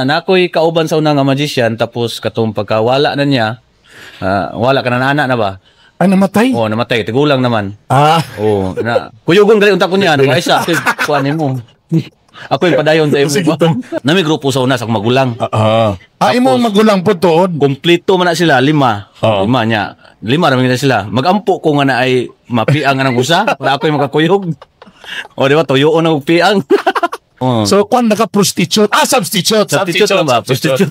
Nakoy kauban sa una nga magician, tapos katong pagkawala na niya, wala ka na, na ba? Ay, namatay? Oh, namatay, tigulang naman. Ah. Oh, na. Kuyugon gali unta ko niya, ano isa, kuan nimo. Ako yung padayon sa imo ba? Nami grupo sa una sa akong magulang. Ah. Ah, imong magulang po tuod. Kompleto man na sila, lima. Oo. Lima niya. Lima ra man sila. Magampo ko nga na ay mapiang nga ng usa para ako yung makakuyog. O, di ba, tuyoon na og piang. Oh. So, kwan naka prostitute. Ah, substitute. Substitute lang ba? Prostitute.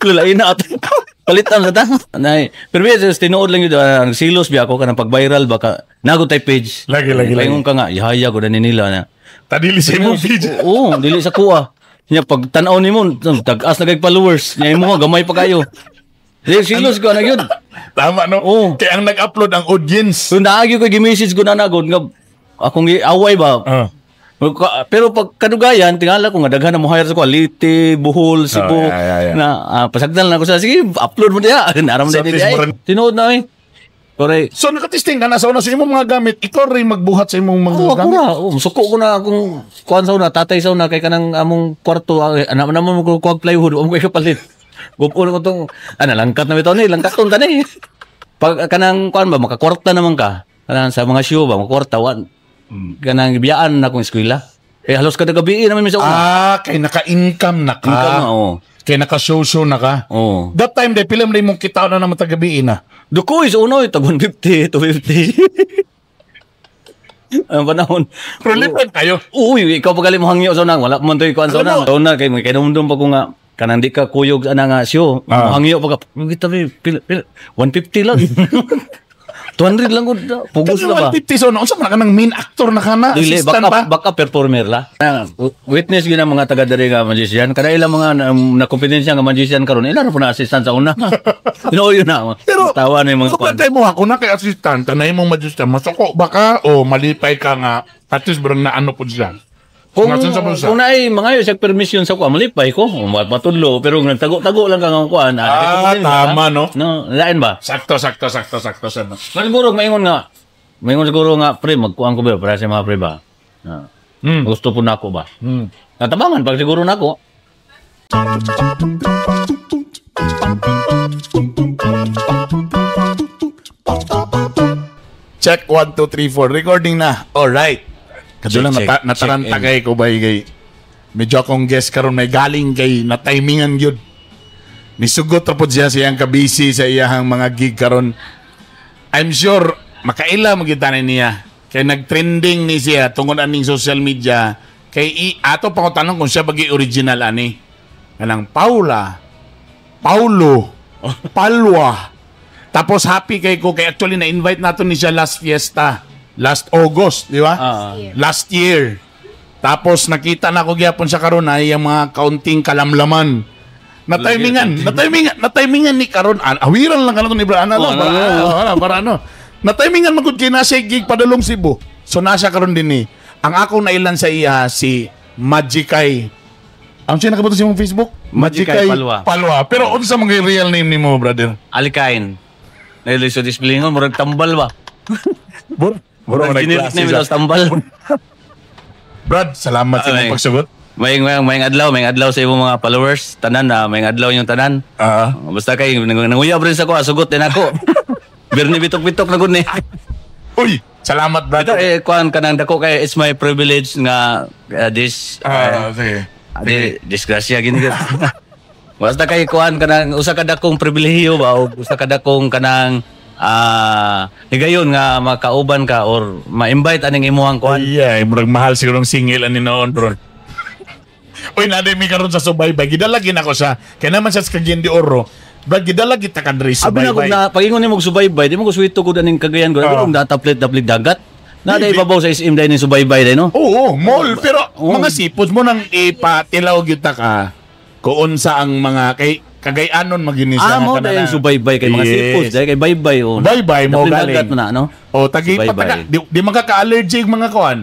Lulain na ate. Palitan sa ta. Nay. Pero biya, just tinuod lang yun, nagsilos biya ako kanang pag-viral baka nago tay page. Lagi, lagi, lagi. Paingon ka nga, ihaya ko na ni nila na. Tadili sa imong page. Oo, dili sa kuha. Nya pag tan-aw nimo, tag-as na kay followers. Nya imo gamay pa kayo. Di silos ko na yun. Tama, no? Oo. Kaya ang nag-upload ang audience. So naagi ko gi-message ko na nagod nga akong giaway ba. Pero pag kadugayan, tingala ko nga daghan na mo hire sa ko, Leyte, Bohol, Cebu. Oh, yeah. Na pasagdan lang ako sa sige, upload mo diha. Naram So, na at least di ay. Tinuod na eh. Correct. So, nakatesting ka na sa una sa imong mga gamit. Ikaw rin magbuhat sa imong mga Oo, ako gamit. ra. Oo, suko ko na akong kuan sa una, tatay sa una kay kanang among kwarto, anak naman mo ko kuwag plywood, mo kay kapalit. Gupon ko tong ana langkat na bitaw ni, langkat tong tani. Pag kanang kuan ba, makakwarta naman ka. Kanang sa mga show ba, makakwarta wan. Kanang biyaan na akong eskwela. Eh halos kada gabi naman mi sa una. Ah, kay naka-income na ka. Income na, oo. Kay naka-show-show na ka. Oo. That time, de, pila mo na imong kita na naman tagabiin na. Dukoy sa uno, tag 150, 250. Ang panahon. Pero libre kayo. Uy, ikaw pa gali mo hangyo sa una. Wala pa man to'y kuan sa una. Alam mo- Sa una, kay kay dumdum pa ko nga, kanang di ka kuyog ana nga show. Hangyo pa ka. Kita bi, pila, pila, 150 lang. 200 lang ko. Pugos Kasi na ba? 150 so, unsa man ka ng main actor na ka na, Dili, assistant pa. backup performer la. Witness gyud ang mga taga diri nga magician. Kada ilang mga na kompetensya nga magician karon, ila ra po na assistant sa una. Tinuod yun na. Pero, tawa na yung mga so, kuan. pwede mo ako na kay assistant, tanay mong magician, masuko ba ka o malipay ka nga, at least barang na ano po siya. Kung, Nga, sa bulsa. kung naay mga siya permission sa kuan, malipay ko. Matudlo, pero nagtago-tago lang ka nga kuan. Ah, tama, no? No, lain ba? Sakto, sakto, sakto, sakto, sakto. Siguro maingon siguro nga pre, magkuan ko ba para sa mga pre ba? Ah. Gusto po nako ba? Natabangan pag siguro nako. Check 1, 2, 3, 4. Recording na. Alright. Kadulang Check, check. nataranta Check kay ko ba kay medyo akong guest karon may galing kay na timingan gyud. Nisugot ra pod siya sa iyang kabisi sa iyahang mga gig karon. I'm sure makaila mo gyud tanan niya. Kay nagtrending ni siya tungod aning social media. Kay ato pa ko tanong kung siya bagi original ani. Kanang Paula, Paulo, Palwa. Tapos happy kay ko kay actually na-invite nato ni siya last fiesta, last August, di ba? Ah. Last year. Tapos nakita na ko gyapon siya karon ay ang mga kaunting kalamlaman. Na timingan ni karon awiran lang karon ni Bra ana lang Oh, para, ano, ano. ano, para ano. Na timingan man gud kay na siya gig padulong Cebu. So na siya karon din ni. Ang akong nailan sa iya si Magikay. Ang siya nakabuto sa imong Facebook? Magikay Palwa. Palwa. Pero unsa man kay real name nimo, brother? Alikain. Nailisod display murag tambal ba? Bro, bro, Murag generic name daw tambal. Brad, salamat sa imong Ay. pagsugot. May adlaw sa imong mga followers, tanan na, may adlaw yung tanan. Basta kay nanguyab rin sa ko, sugot din ako. Birni bitok-bitok na gud ni. Uy, salamat, brad. Ito eh kuan kanang dako kay it's my privilege nga this Sige. di, disgrasya gini gud. Basta kay kuan kanang usa ka dakong pribilehiyo ba o usa ka dakong kanang higayon nga makauban ka or ma-invite aning imuhang kuan. Yeah, murag mahal siguro ang singil ani noon, bro. Uy, naday mi karon sa subaybay. Gidala gid ako siya. Kaya naman siya sa Cagayan de Oro. Brad, gidala kita kan diri Abi na kung subaybay. na pagingon nimo og subaybay, di mo ko swito gud aning Cagayan gud. Abi kung dataplit daplit dagat. Na day babaw sa SM day ning subaybay day no. Oo, mall. Pero mga seafoods mo nang ipatilaw gyud ta ka. Kung unsa ang mga kay Cagayanon maginis Ah, mo day subaybay kay mga seafoods day kay baybay oh. Baybay mo Daplit galing. dagat mo na no. O tagi Subaybay. pataka di makaka-allergic mga kuan.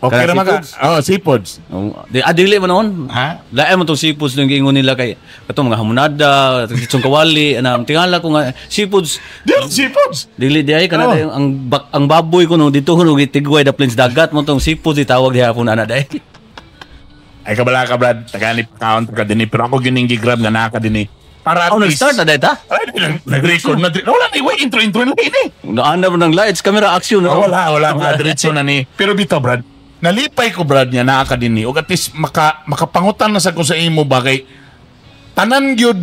Okay Kanang ra maka. seafoods? Oh, seafoods. Oh, di dili man noon. Ha? Lain mo tong seafoods nung giingon nila kay katong mga hamonada, kitsong kawali, ana tingala ko nga seafoods Di seafoods. dili di ay kana Oh. dayon ang baboy ko no dito ko no gitigway da plains dagat mo tong seafoods itawag diha po ana day. Ay kabala ka, Brad. Tagani count ka dinhi, pero ako gining gi-grab nga naa ka dinhi. Para at Oh, least- nag-start na dahil ta? Ay, nag-record na. Wala na, wait, intro, intro na ini. Naanda mo ng lights, camera, action. Oh, wala, wala. Mga diretso na ni. Pero bitaw, Brad, nalipay ko, Brad, niya naa ka dinhi. Ug at least makapangutan na sa ko sa imo ba kay tanan gyud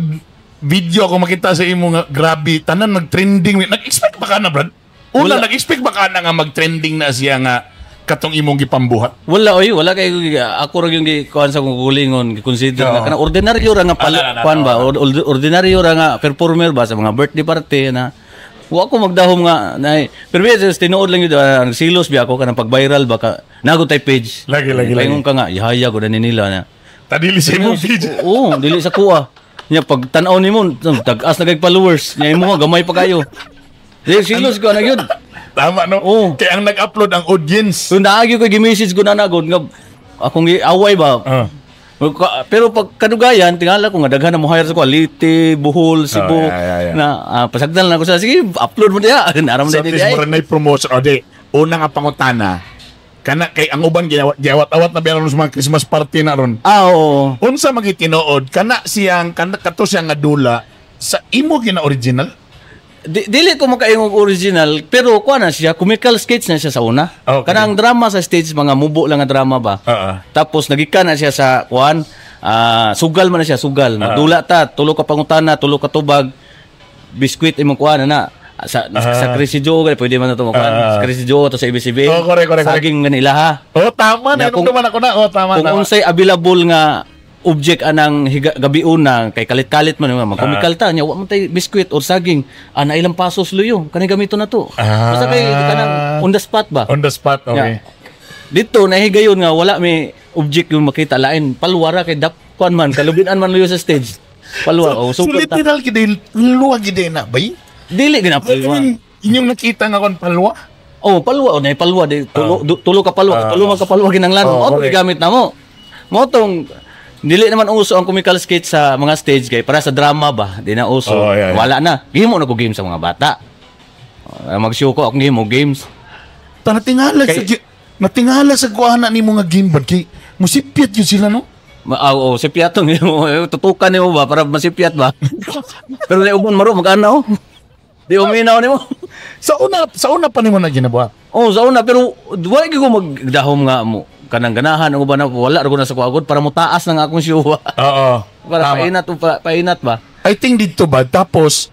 video ako makita sa imo nga grabe, tanan nag-trending. Nag-expect ba ka na, Brad? Una, Wala. nag-expect ba ka na nga mag-trending na siya nga katong imong gipambuhat? Wala oy, wala kay ako ra yung gikuan sa akong kaugalingon, gi-consider Oo. na kanang ordinaryo ra nga pala, Ah, na, na, kuan ba, ordinaryo ra nga performer ba sa mga birthday party na wa ko magdahom nga na, pero biya tinuod lang yun, nagsilos biya ako kanang pag-viral ba ka nago tay page. Lagi, lagi, lagi. Paingon ka nga ihayag ko na ni nila na. Tadili sa imong video. Oo, dili sa kuha. Nya pag tan-aw nimo, tag-as na kay followers. Nya imo nga gamay pa kayo. Di silos ko na gyud. Tama, no? Oo. Kaya ang nag-upload ang audience. So naagi ko gi-message ko na nagod nga akong giaway ba. Pero pag kadugayan, tingala ko nga daghan na mo hire sa ko, Leyte, Bohol, Cebu, Oh, yeah. na pasagdan lang ko sa sige, upload mo diha. Naram So, na at least di ay. mura na'y promotion. O di, una nga pangutana, kana kay ang uban giawat-awat na biya ron sa mga Christmas party na ron. Ah, oo. Unsa magitinuod kana siyang kana kato siyang nga dula sa imo gina original? Dili ko makaingog original, pero kuha na siya, comical sketch na siya sa una. Okay. Kanang drama sa stage, mga mubo lang nga drama ba. Oo. Tapos nagikan na siya sa kuan, sugal man na siya, sugal. Magdula ta, tulo ka pangutana, tulo ka tubag, biskwit imong kuan na na. Sa Crazy Joe, gani, pwede man na ito kuan. Sa Crazy Joe to sa ABCB. Oh, correct, correct, correct. Saging gani ilaha. Oh, tama na Ya, kung- naman ako na. Oh, tama Kung tama. unsay available nga object anang gabi una kay kalit-kalit man nga magkomikal ta nya wa man tay biskwit or saging, na ilang pasos luyo kani gamito na to. Basta kay kanang on the spot ba. On the spot, okay. Ya. Dito nahigayon nga wala may object yung makita lain palwara kay dap kuan man kalubinan man luyo sa stage. Palwa oh So, so, ta. literal gid luwa gid na bay. Dili gina I palwa. mean, inyong nakita nga kon palwa. Oh, palwa oh, nay palwa di tulo, tulo ka palwa, tulo man ka palwa ginanglan. Oh, Oh, correct. gigamit na mo. Mo tong dili naman uso ang comical sketch sa mga stage kay para sa drama ba, di na uso. Oh, yeah. Wala na. Gihimo na ko game sa mga bata. Mag-show ko akong gihimo games. Ta natingala sa natingala sa kuana nimo nga game bad kay musipyat yun sila, no? Oh, sipyat tong tutukan nimo ba para masipyat ba? Pero na ubon maro mag-ana oh. Di uminaw nimo. Sa una pa nimo na ginabuhat. Oh, sa una pero wala gyud ko magdahom nga mo kanang ganahan ang uban na wala ra ko na sa kuagod para mo taas na nga akong show. Oo. Para painat o painat ba? I think dito ba tapos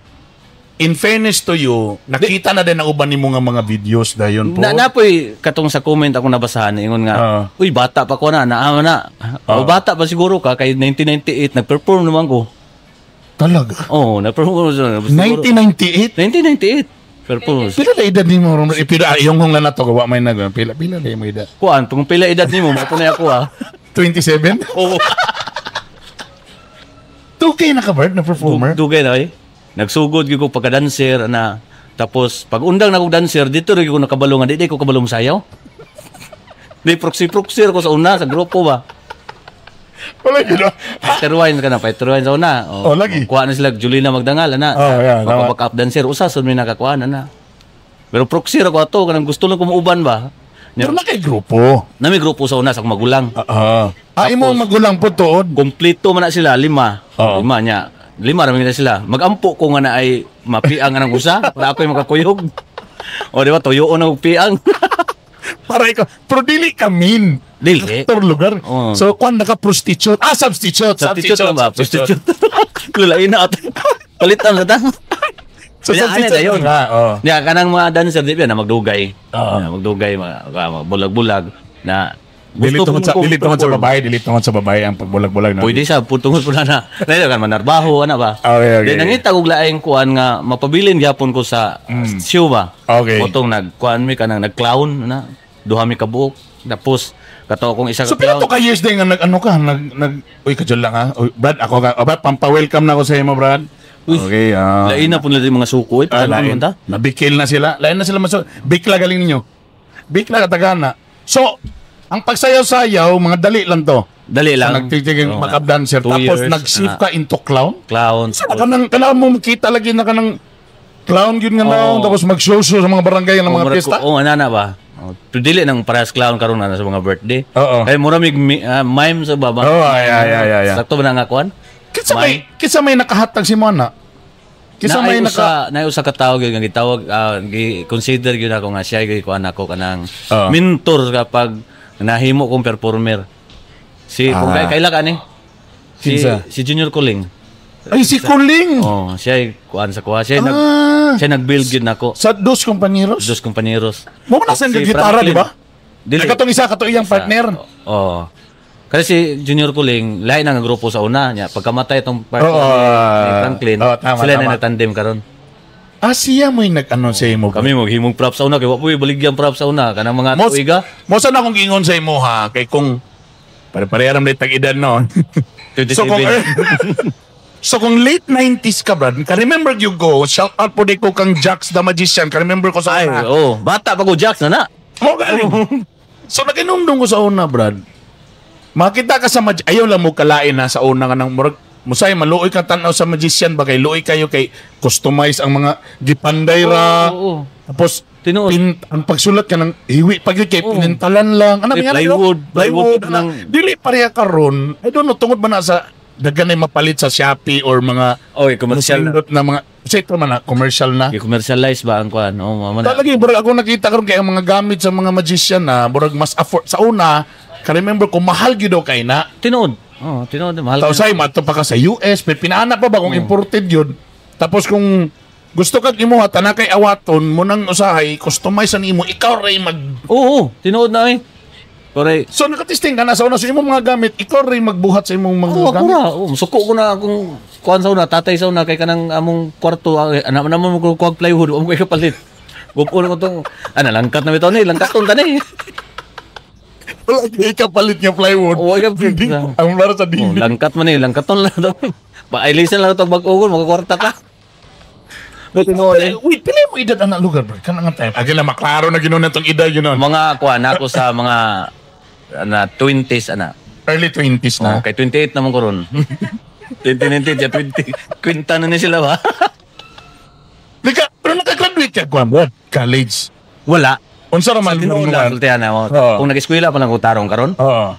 in fairness to you, nakita na din ang uban nimo nga mga videos dayon po. Na napoy katong sa comment ako nabasahan ingon nga, uy bata pa ko na naa na. O bata pa siguro ka kay 1998 nag-perform naman ko. Talaga. Oh, nag-perform ko siguro. 1998? 1998. Perform. Pila na edad nimo ron? Eh, pila yung hong na to gawa may nag pila pila na imo edad. Kuan, kung pila edad nimo mo na ako ah. 27? Oo. 2K na ka bird na performer? Dugay na eh. Nagsugod gyud ko pagka-dancer na tapos pag undang na kog dancer dito ra gyud ko nakabalo nga di di ko kabalo mosayaw. Di proxy proxy ko sa una sa grupo ba. Wala gyud. Ah. Fighter wine ka na, fighter wine sa una. Oh, lagi. Kuha na sila Julina Magdangal ana. Oh, yeah, tama. Maka up dancer usa sad may nakakuha na na. Pero proxy ra ko ato kanang gusto lang kumuuban ba. Pero na kay grupo. Nami grupo sa una sa akong magulang. Oo. Ah, imo ang magulang po tuod. Kompleto man na sila lima. Oo. Lima niya. Lima ra man na sila. Magampo ko nga na ay mapiang nga ng usa para ako'y makakuyog. O di ba tuyoon na og piang. Para ikaw, pero dili ka mean. Dili. Actor lugar. Oo. So, kwan naka prostitute. Ah, substitute. Substitute lang ba? Prostitute. Lulain na ato. Palitan sa ta. So, Kaya, ano substitute na yun? nga, oh. Ya, kanang mga dancer di ba na magdugay. Oo. Na magdugay mga mga bulag-bulag na Dili tungod sa kong dili tungod sa perform. babae, dili tungod sa babae ang pagbulag-bulag na. Pwede sa tungod po na na. Dahil kan manarbaho ana ba. Okay. Then nangita og laing kuan nga mapabilin gyapon ko sa show ba. Okay. Motong nagkuan mi kanang nag-clown na duha mi ka buok. Tapos kato akong isa So ka pila clown. to ka years din nga nag ano ka nag nag uy kajol lang ha. Uy, Brad ako ka. Oh, Brad, pampa-welcome na ako sa imo, Brad. Uy, Okay, ah. Lain na po nila yung mga suko eh. Ah, Paano lain. man ta? Nabikil na sila. Lain na sila maso. Bikla galing ninyo. Bikla katagana. So, ang pagsayaw-sayaw, mga dali lang to. Dali So, lang. nagtitiging Oo, makeup dancer. 2 Tapos years, nag-shift ah, ka into clown. Clown. Sa kanang kanang mo makita lagi na kanang clown yun nga Oo. naon tapos mag-show show sa mga barangay ng mga murag piyesta. Oo, ana na ba? Oh, pero dili nang parehas clown karon na sa mga birthday. Oo. Kay mura mig mime sa baba. Oo, ay, ay, ay, ay, ay. Sakto ba na nga kuan? Kinsa may nakahatag si mo na? Kinsa may Naay naka usa, naay usa ka tawo gyud nga gitawag, gi consider gyud ako nga siya gyud kuan ako kanang mentor kapag nahimo kong performer. Si kung kaila ka ni? Si Kinsa? si Junior Kuling. Ay, si Kuling. Oh, siya ay kuan sa kuha. Siya siya nag-build gyud nako. Sa Dos Compañeros. Dos Compañeros. Mo man sa Si gitara, Franklin. di ba? Dili. Ay, katong isa, katong iyang partner. Oo. Kasi si Junior Kuling, lahi na nga grupo sa una niya. Pagkamatay itong partner ni Franklin, Oo, tama, sila tama. na nagtandem karon. Ah, siya mo yung nag-ano sa imo. Kami mo himong props sa una kay wa po baligyan props sa una kanang mga tuiga. Mo sa na akong giingon sa imo ha, kay kung pare-pareha ra man tag edad no. 27. So kung late 90s ka, Brad, ka remember you go, shout out po di ko kang Jax the Magician, ka remember ko sa Ay, una. oh, bata pa ko Jax na na. Mo galing. So naginumdum ko sa una, Brad. Makita ka sa ayaw lang mo kalain na sa una ka ng murag musay maluoy ka tan-aw sa magician ba kay luoy kayo kay customize ang mga gipanday ra. Oo. Tapos Tinuod. ang pagsulat ka ng hiwi pag yun kay pinintalan lang. Ano Eh, nga plywood, plywood plywood ng dili pareha karon. I don't know tungod ba na sa daghan ay mapalit sa Shopee or mga Oy, commercial na. masindot na mga sa man na commercial na. Gi-commercialize ba ang kuan? Oh, mama na. Talaga murag ako nakita karon kay ang mga gamit sa mga magician na murag mas afford sa una. Ka-remember ko mahal gyud daw kay na. Tinuod. Oh, tinuod mahal. Tapos ay mato pa ka sa US, pero pinaana pa ba kung imported yun. Tapos kung gusto kag imuha tanakay awaton mo nang usahay customize ang imo, ikaw ray mag Oo, tinuod na eh. Correct. So nakatesting ka na sa una sa imong mga gamit, ikaw ray magbuhat sa imong mga Oo, ako gamit. ra. Oo, suko ko na akong kuan sa una, tatay sa una kay kanang among kwarto, anak naman mo kuwag plywood, wa mo kay kapalit. Gupo na ko tong ana langkat na bitaw ni, langkaton ta ni. Wala kay kapalit nga plywood. Oo, ikaw Hindi, ang laro sa Oh, dingding. langkat man ni, langkaton lang to. Pailisan lang to bag-ugon, makakwarta ka. Pero tinuod eh. Wait, pila mo edad ana lugar bro? Kanang nga time. Agi lang maklaro na ginon natong edad yun nun. Mga kuan ako sa mga ana 20s ana. Early 20s Oh, na. kay 28 naman ko ron. 20, 20, kwinta na ni sila ba? Naka, pero nakagraduate ka kuan bro. College. Wala. Unsa ra man Tinuod lang, sultihan na mo. Oo. Kung nag-eskwela pa lang ko tarong karon. Oo.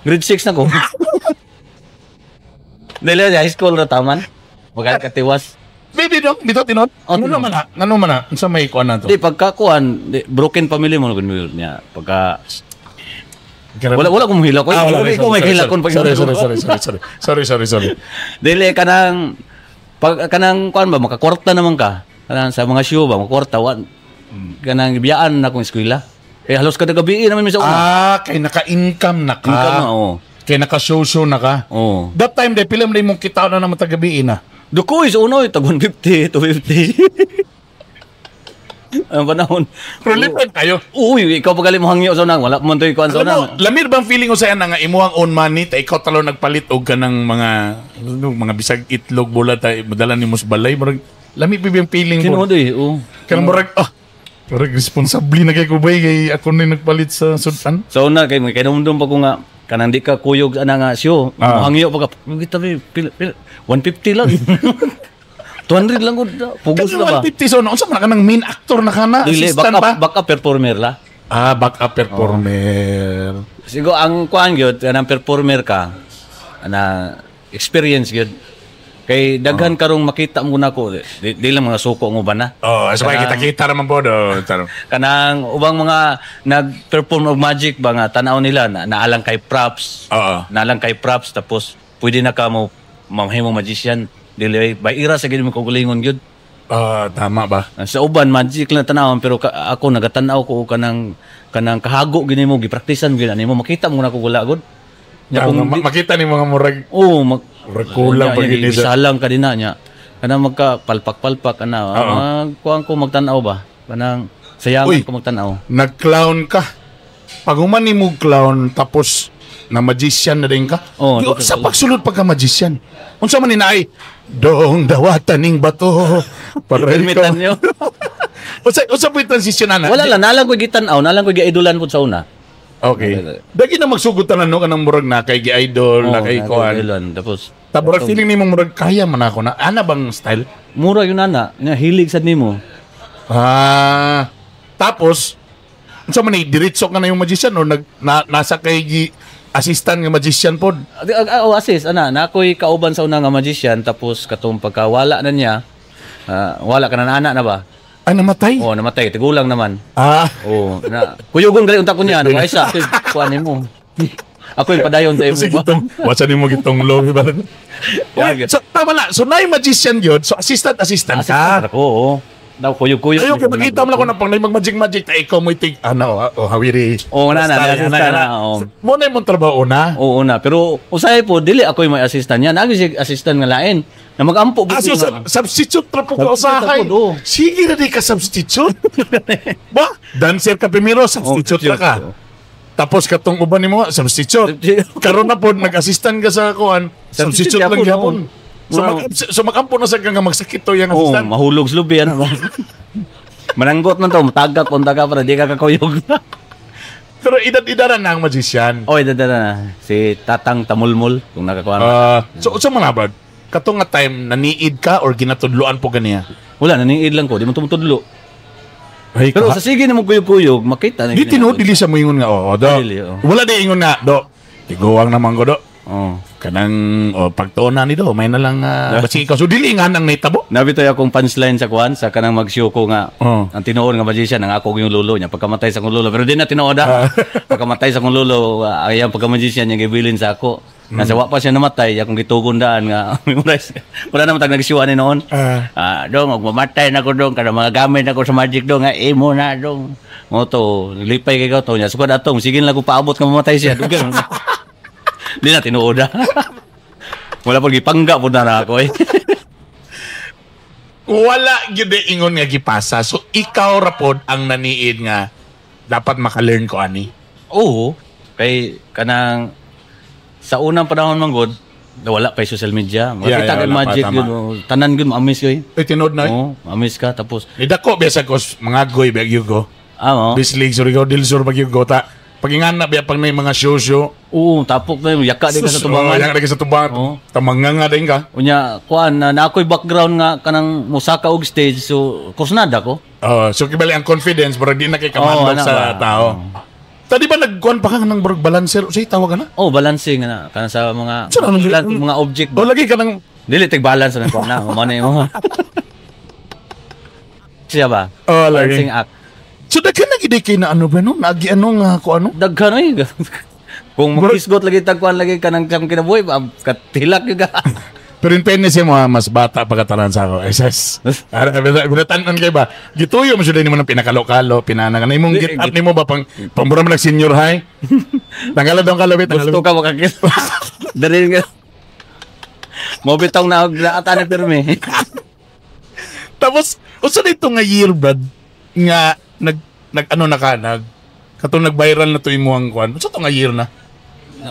Grade 6 na ko. Dili, high school ra taman. Wag katiwas. Baby dong, bitaw tinod. Oh, Ano tinuod. man na? Ano man na? Unsa may kuan na to? Di pagka kuan, di, broken family mo gud niya. Pagka wala wala kong hilak ko. Ah, wala. Wala ko may hilak kon pag Sorry, sorry, sorry, sorry, sorry. Sorry, sorry, sorry. Dili kanang pag kanang kuan ba makakwarta naman ka. Kanang sa mga show ba makakwarta wa kanang biyaan na akong eskwela. Eh halos kada gabi naman mi sa una. Ah, kay naka-income na ka. Income na, oo. Kay naka-show-show na ka. Oo. That time, de, pila mo na imong kita na naman tagabiin na. Dukoy sa uno, tag 150, 250. Ang panahon. Pero libre kayo. Uy, ikaw pa gali mo hangyo sa unang. Wala pa man to'y kuan sa Alam mo, unang. lamir bang feeling ko sa nga imuhang own money, ta ikaw talo nagpalit og kanang mga ano, mga bisag itlog bola ta madala nimo sa balay, murag lami pa yung feeling ko. Tinuod eh, oo. Kanang murag ah, murag responsable na kay ko bay kay ako na nagpalit sa sudan. Sa una, kay kay dumdum pa ko nga, kanang di ka kuyog ana nga siyo. Ah. Hangyo pa ka. Kita bi pila, pila, 150 lang. 200 lang ko. Pugos Kasi na ba? 150 so unsa man ka nang main actor na kana, Dili, assistant backup, ba? backup performer la. Ah, backup performer. Siguro ang kuan gyud kanang performer ka ana experience gyud. Kay daghan karong makita mo nako di lang mga suko mo ba na. Oh, sa kita-kita naman po do. Taro. Kanang ubang mga nag-perform og magic ba nga tan-aw nila na naalang kay props. Oo. Naalang kay props tapos pwede na ka mo mamahimong magician. Dili by ira sa gid mo kaugalingon gyud. Ah, tama ba? Sa uban magic lang tanawon pero ako nagatan-aw ko og kanang kahago gini mo gipraktisan gyud ani mo makita mo na ko wala gud. Nya Tama, kung makita ni mga murag Oo, mag Murag kulang Nya, pag nya, ini sa- gisalang ka din na nya. Kanang magka palpak-palpak ana. Oo. Kuan ko magtan-aw ba? Kanang sayangan Uy. ko magtan-aw. Nag-clown ka. Pag human ni mo clown tapos na magician na din ka. Oo, Di, totoo. sa pagsulod pagka magician. Unsa man ni naay dong dawatan ning bato. Para Permitan nyo. Unsa po yung transition ana? Wala lang, nalang ko gitan-aw, nalang ko giidolan pud sa una. Okay. Dagi na magsugod tanan no kanang murag na kay gi-idol, na kay Oo, kuan. giidolan. Tapos Ta murag feeling nimo murag kaya man ako na. Ana bang style? Mura yun ana, nga hilig sad nimo. Ah, tapos Unsa man ni, diretso ka na yung magician or nasa kay gi assistant nga magician pod? Oh, assist ana, na ako'y kauban sa una nga magician, tapos katong pagkawala na niya, wala ka na, ana na ba? Ay, namatay. Oh, namatay, tigulang naman. Ah. Oh, na kuyugon gali unta ko niya, ano ay sa kuan nimo. Ako yung padayon sa imo Sige ba? Gitong, wasa nimo gitong low ba? Yeah. So tama na. So naay magician gyud. So assistant assistant ka. Assistant ako, oo. Daw kuyog-kuyog. Ayo kay makita mo lang ko na pang mag magic magic ta ikaw mo tig ano, oh, hawiri. Oo, na, na, Basta, may assistant na, oo. Mo na imong trabaho na. Oo na, pero usahay po dili ako yung may assistant niya. Naagi siya assistant nga lain. Na magampo Ah, so, substitute ra po ka Substitute usahay. po, oo. Sige ra di ka substitute. Ba? Dancer ka primero, substitute Oh, ra ka. Tapos katong uban nimo, substitute. Karon na po nag-assistant ka sa kuan, substitute Substitute lang gyapon, gyapon. oo. So, so makampo na sa ka nga magsakit to yang Oo, assistant. mahulog sa lubi ano. Mananggot man to, matagak punta ka para di ka kakuyog. Pero edad-edaran na ang magician. Oy, dada na. Si Tatang Tamulmul kung nakakuha. Ah, so unsa man ba? Katong nga time naniid ka or ginatudloan po ganiya? Wala, naniid lang ko, di mo tumutudlo. Ay, Pero sa sige na mo kuyog-kuyog, makita na. Di tinuod dili sa moingon nga oo, do. Dili, oo. Wala di ingon nga do. Tiguang naman ko do. Oo. Kanang oh, pagtuon na ni do, may na lang basi ikaw. So dili nga nang naitabo. Nabitoy akong punchline sa kuan sa kanang mag-show ko nga ang tinuod nga magician ang ako yung lolo niya pagkamatay sa akong lolo, pero di na tinuod ah. Pagkamatay sa akong lolo, ayang pagka-magician niya gibilin sa ako. Nasa wa pa siya namatay, akong gitugon daan nga memorize. Wala naman tag nagsiwa ni noon. Ah, dong, og mamatay na ko dong kada mga gamit ako sa magic dong nga imo na dong. Mo to, lipay kay ka to niya. Sukad atong sige lang ko paabot nga mamatay siya. Dugan. Di na tinuod ah. Wala pag gipangga po na na ako eh. Wala gyud di ingon nga gipasa. So ikaw ra pod ang naniid nga dapat maka-learn ko ani. Oo. Kay kanang sa unang panahon man gud, wala pa yung social media. Makita Yeah, kay wala pa, magic tama. yun. Oh. Tanan gyud ma-amaze yoy. Ay, tinuod na eh. Oo, ma-amaze ka tapos Nidako biya sa kos mga goy biya gyud ko. ah, oh. Bislig Surigao del Sur pag gyud ko ta. Pag ingana biya pag may mga show show. Oo, tapok na yun. Yaka din ka sa tubangan. Oh, yaka din ka sa tubangan. Oo. Tamanga nga din ka. Unya, kuan na ako'y background nga kanang musaka og stage, so kursnada ko. Oh, so kibali ang confidence murag di na kay kamandok Oo, ana sa ba? tao. Tadi ba nagkuan pa ka ng murag balancer? Unsay tawag ka na? Oh, balancing na kanang sa mga Saan ang- mga object O ba? lagi ka ng Dili tig balance na kuan na, mo na imo. Siya ba? Oh, lagi. Balancing act. So daghan na gid kay na ano ba no? Nagi ano nga ko ano? Daghan oy. Kung makisgot lagi tagkuan lagi kanang kang kinabuhi, ba, katilak gyud ka. Pero in fairness mo ha, mas bata pa kataran sa ako. SS. Ara binatan kay ba? Gituyo mo siya nimo ng pinakalokalo, pinana na imong get up nimo ba pang pamura man nag senior high. Tanggalan daw kalabit, Gusto tanggalan. ka makakita. Dali ka. Mo bitong na naata na pirmi. Tapos unsa dito nga year brad nga nag nag ano na ka nag katong nag-viral na to imong kuan. Unsa to nga year na?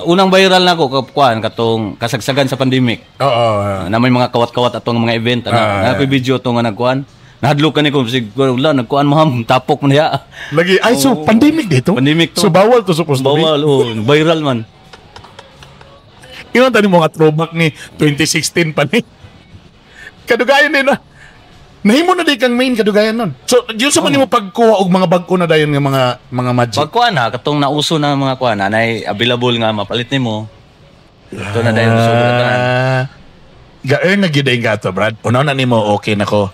Unang viral na ako kuan katong kasagsagan sa pandemic. Oo. Na may mga kawat-kawat atong mga event ana. Ah, Na ako'y video to nga nagkuan. Nahadlok ka ni ko siguro wala nagkuan mo ham tapok man diha. Lagi ay so pandemic dito. Pandemic to. So bawal to supposed to be. Bawal oh, viral man. Ingon tani mo nga throwback ni 2016 pa ni. Kadugayan din na. Nahimo na di kang main kadugayan nun. So, yun sa man nimo pagkuha og mga bag-o na dayon nga mga magic. Pag kuan ha, katong nauso na mga kuan na nay available nga mapalit nimo. Ito na dayon so tanan. Ah, ga-earn na gyud ay gato, Brad. Una na nimo okay na ko.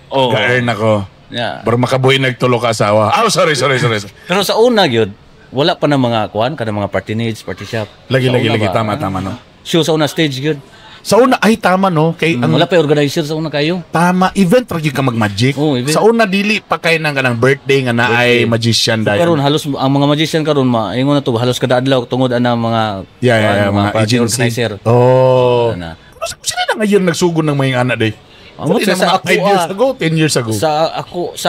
Oh. Ga-earn ako. Yeah. Pero makabuhi nagtulo ka asawa. Ah, sorry, sorry, sorry. Pero sa una gyud, wala pa na mga kuan kada mga party needs, party shop. Lagi, Sa lagi, una lagi. ba? Tama, tama, no? Show sa una stage gyud. Sa una, ay, tama, no? Kay, ang, Wala pa yung organizer sa una kayo. Tama, event ra gyud ka mag-magic. Oo, event. Sa una, dili pa kay nang kanang birthday nga naay magician dayon. Karon halos ang mga magician karon ma ingon na to halos kada adlaw tungod ana mga Yeah, kuan, mga party agency. organizer. Oh. Ana. Pero sino na ngayon nagsugod ng mga anak day? Ang Sa sa mga ako, 5 years ah. ago, 10 years ago. Sa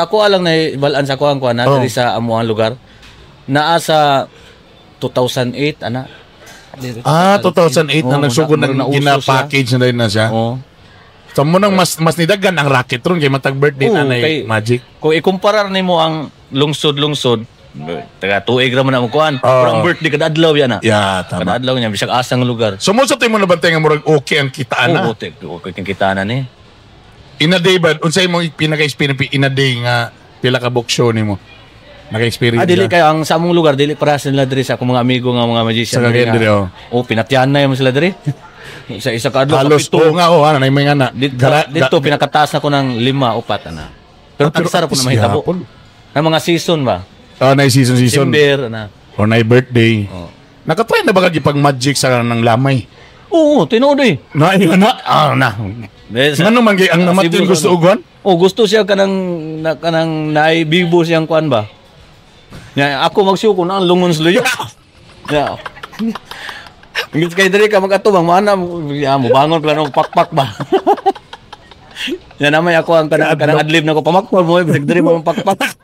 ako alang na balaan sa ako ang kuan na Oh. diri sa amuang lugar. Naa sa 2008 ana. Ah, 2008 na Oo, nagsugod ng nauso siya. gina-package na din na siya. Oo. So mo nang mas nidagan ang racket ron kay matag birthday Oo, na nay magic. Kung ikumparar nimo ang lungsod-lungsod, taga tuig ra man ang kuan. Oo. Pero ang birthday kada adlaw yan na. Yeah, Kada tama. adlaw niya bisag asang lugar. So mo sa mo nabantay nga murag okay ang kitaan na. Oo, okay, okay kang kita na ni. In a day ba unsay imong pinaka-experience in a day nga pila ka book show nimo? Naka-experience. Ah, dili kayo ang sa among lugar, dili para sila diri sa akong mga amigo nga mga magician. Sa Cagayan diri diri, nga. oh. Oh, pinatyan na yung sila diri. Sa isa ka adlaw, Halos kapito. oo nga oh, ano na yung mga na. Dito, dito pinakataas na ko ng lima, upat ana. Pero Ah, pero tagsara po at na least mahitabo. gihapon. Na mga season ba? Ah, na season season. December na. Or na birthday. Oh. Nakatry na ba kag magic sa ng lamay? Oo, tinuod eh. Na ingon na. Ah, na. Ngano man gay ang namatyon Cebu, gusto ano? ugon? Oh, gusto siya kanang na, kanang naay bibo siyang kuan ba? Nya ako magsuko na ang lungon sa luyo. Ya. Ingit kay diri ka magatubang maana ya mo bangon plano pakpak ba. Ya namay ako ang kanang kanang adlib na ko pamakpal mo eh, bisag diri mo pakpak.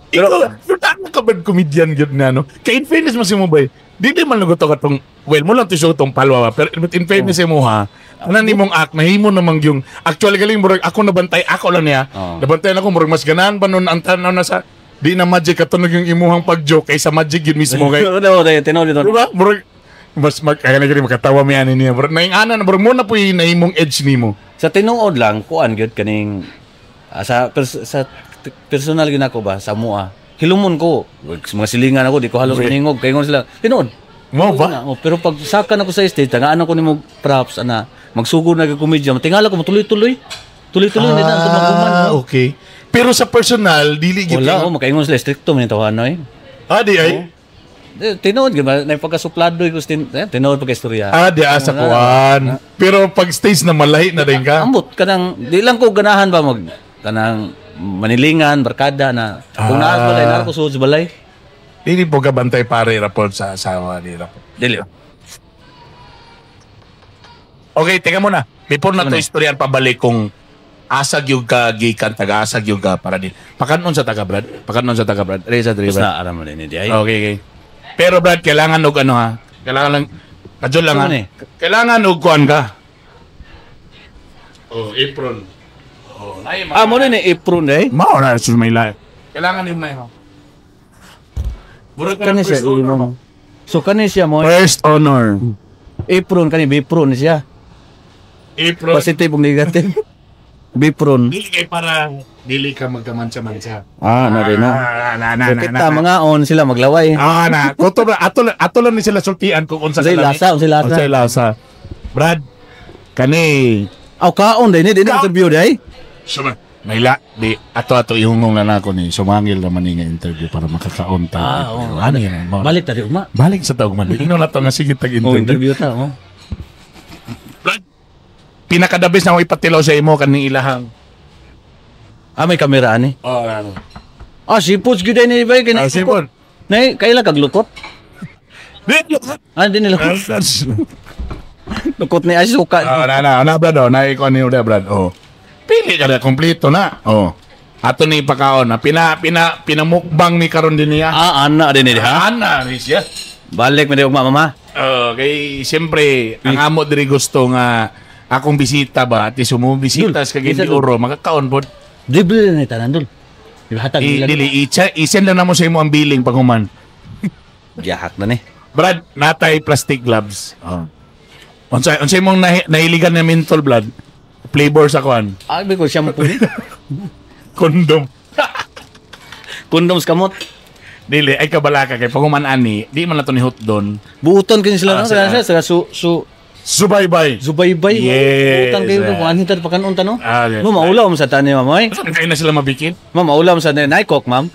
Pero pero tama ka ba comedian gyud na no? Kay in fairness mo si mo bay. Dili man lugot ka tong well mo lang tisyo tong palwa ba pero but in fairness mo ha. Ana nimong act nahimo namang yung actually galing murag ako nabantay ako lang niya. Oo. Nabantay ako murag mas ganahan pa nun ang tanaw na sa di na magic katunog yung imuhang pag-joke kaysa magic yun mismo kay. Ano dai tinuod dito. Diba? Murag mas mag kaya na gani makatawa mi ani niya. Murag naing ana na murag mo na po yung nahimong edge nimo. Sa tinuod lang kuan gyud kaning sa personal gyud ako ba sa mua. Hilumon ko. Mga silingan ako di ko halos maningog kay ngon sila. Tinuod. Mo ba? Na, oh, pero pag saka na ko sa stage, tagaan ako nimo props ana, magsugod na kag komedya, tingala ko tuloy-tuloy. Tuloy-tuloy na na tumaguman. Ah, okay. Pero sa personal dili gyud. Wala, oh, makaingon sila stricto man tawahan eh. Ah, di ay. Eh, tinuod gyud ba na pagkasuplado ko tinuod pagka istorya. Ah, di asa kuan. Pero pag stage na malahi na rin ka. Ambot kanang di lang ko ganahan ba mag kanang manilingan barkada na kung naa sa balay naa ko suod sa balay. Dili po ka bantay pare rapol sa asawa ni rapol. Dili. Okay, teka muna. Before na Ano to na? istoryan pabalik kung asa gyud ka gikan taga asa gyud ka para din. Pakanon sa taga Brad. Pakanon sa taga Brad. Reza diri Basta Brad. aram mo din di ay. Okay, okay. Pero Brad, kailangan og ano ha. Kailangan lang kadyo lang ha. Ano eh? Kailangan og kuan ka. Oh, apron. Oh, nay Ah, mo ni apron eh. Mao na sa may life. Kailangan nimo na yun. Murag Kani siya imong. So kani siya mo First honor. apron kani bipron ni siya. Apron. Positive ug negative. Bipron. Dili kay para dili ka magkamansa-mansa. Ah, na rin na. Ah, na na So na. kita na. mga on sila maglaway. Ah, na. Kuto ba ato ato lang ni sila sultian kung unsa Unsay kalami. lasa, unsay lasa. Unsay lasa. Brad, kani Aw kaon day ni di na interview day. Suma. Naila di ato ato ihungong na nako ni sumangil naman ni nga interview para makakaon ta. Ah, oo. Ano yan? Mo- Balik ta di uma. Balik sa taog man. Ino na to nga sige tag Oh, interview. interview ta oh. Brad, pinaka the best na ako ipatilaw sa imo kaning ilahang. Ah, may kamera ani. Oh, ano. Ah, sipod gyud ni bay kay Ah, sipod. Nay, kaila kag lukot? Di. Ah, di nila. Lukot ni ay suka. Oh, na na na Brad, oh, na ikaw ni Uda, Brad. Oh. Pili ka na kompleto na. Oh. Ato ni ipakaon na pina pina pinamukbang ni karon din niya. Ah, ana din ni ha. Ana ni siya. Balik mi di ugma mama. Oh, kay siyempre ang amo diri gusto nga akong bisita ba at sumubisita sa Cagayan Bisa, de Dul. Oro makakaon pod. Dribble na ni tanan dul. Di ba hatag I, nila? dili i-send lang namo sa imo ang billing pag human. Gihak na ni. Brad, natay plastic gloves. Oh. Unsay unsay mong nahiligan na menthol blood? Flavor sa kuan. Ah, bi ko shampoo ni. Condom. Condoms kamot. Dili ay kabala ka kay pag human ani, di man na to ni hotdon. Buuton kini sila Ah, no, sila. sila sila su su Subaybay. Zubaybay. Yes. Buutan kayo kung ano tayo pakanon ta no. Ah, yes. Mo maulaw mo sa tani ma'am oy. Kaya na sila mabikin. Ma'am maulaw mo sa tani nay coke ma'am.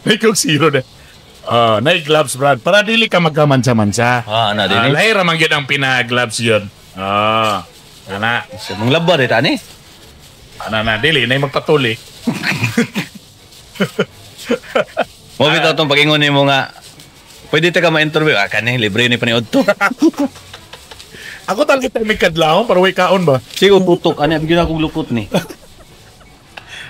May Coke Zero na. Oh, na gloves Brad. Para dili ka magkamansa-mansa. Ah, ana din Ah, eh. lahi ra man gyud ang pina-gloves yun. Ah. Ana, Mong laba rin tani. ana na dili na magpatuli. Mo bitaw tong pagingon nimo nga pwede ta ka ma-interview. Ah, kani libre ni paniod to. Ako talaga tayo may kadlawon para way kaon ba? Sigo tutok ani bigyan akong lukot ni.